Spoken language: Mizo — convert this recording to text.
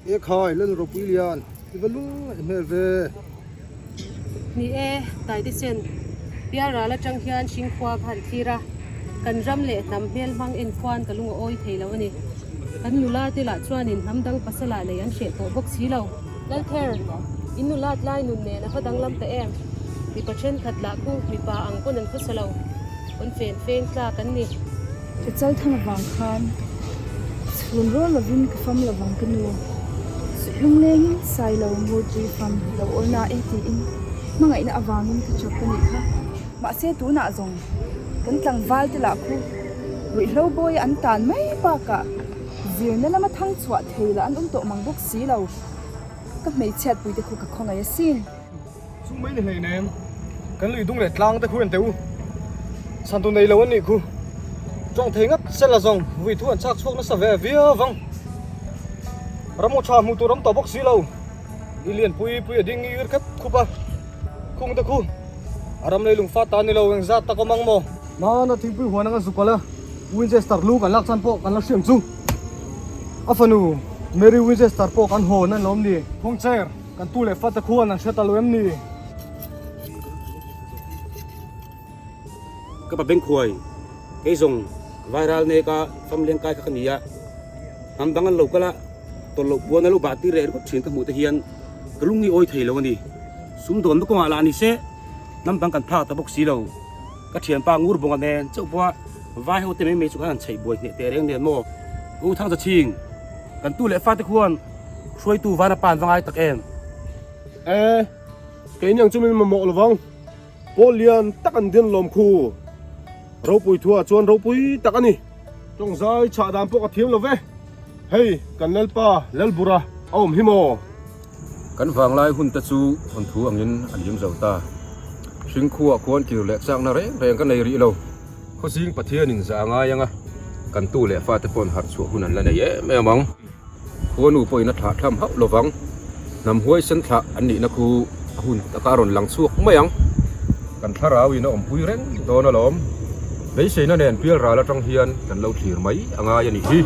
E khai, Lal Ropui Lian, i va lung ngaih hmel ve. Ni e, Taitisen, Pialral atang hian Hringkhua ka han thlir a, kan ram leh hnam hmel hmang en khuan ka lung a awi thei lo a ni. Kan nula te lah chuanin hnam dang pasala nei an hreh tawh bawk si lo. Lalther, in nulat lai nun nen a va danglam ta em? Mipa thenkhat lah khu mipa ang pawn an khawsa lo, pawn fen feng tlak an ni. Ka chal thang avang khan chhun rual lovin ka fam lovang ka nu. Suih lunglengin Sailo Murpui fam lo awl na e tiin hmangaihna avangin ka chap a nih kha. Mahse tunah zawng kan tlangval te lah khu ruihhlo bawi an tan mai bakah zirna lama thang chhuah thei lah an awm tawh mang bawk si lo. Ka hmeichhiat puite khu ka khawngaih asin. Chu mai ni hleinem, kan lui dung leh tlang te khu en teh u. Chhan tu nei lo an nih khu. Tawng thei ngat sela zawng vui thu an chhak chhuak nasa ve viau vang. Ram aw tha hmuh tur awm tawh bawk si lo. Ni lian pui pui a ding ir khep khup a, khung te khu a ram lei lungfa ta ni lo engzat tak awm ang maw? Hmana thingpui huan anga zuk alh a, Winchester lu kan lak chan pawh kan la hriam chu. A fanu Mary Winchester pawh kan hawn a ni lawm ni? Khuangcher. Kan tu leh fate khuan an hre ta lo em ni? Ka pa Bengkhuai, kei zawng Vairal neka fam leng kai kha ka ni a, hnam dang an lo kal a, tawlh loh puan a lo bah tir reh ringawt thin ka hmuh te hian ka lung i awi thei lo a ni. Sumdawnna kawngah lah ni se, hnam dang kan phak ta bawk si lo. Ka thianpa ngur bawnga nen chauh pawha vai ho te mai mai chu khan han chheih buai hneh teh reng nen maw? Ka u Thangza Chhing, kan tu leh fate khuan hruaitu van a pan va ngai tak em? E, keini ang chu min mamawh lovang. Pawl lian tak an din lawm khu. Ropui thuah chuan ropui tak a ni. Tawngzai chhah dan pawh ka thiam lo ve. Hei, kan Lalpa Lalbura a awm hi maw? Kan vanglai hun te chu thawnthu angin a liam zo ta. Hringkhuah khuan kir leh chakna reng reng ka nei rih lo. Khawzing Pathianin zah a ngai ang a, kan tu leh fate pawn harh chhuah hun an la nei em em ang. Khuanu pawhin a thlah thlam hauh lovang. Hnam huaisen thlah an nihna khu a hun takah a rawn lang chhuak mai ang. Kan thlarauin a awmpui reng dawn alawm. Beiseina nen pial ral atang hian kan lo thlir mai a ngai a nih hi.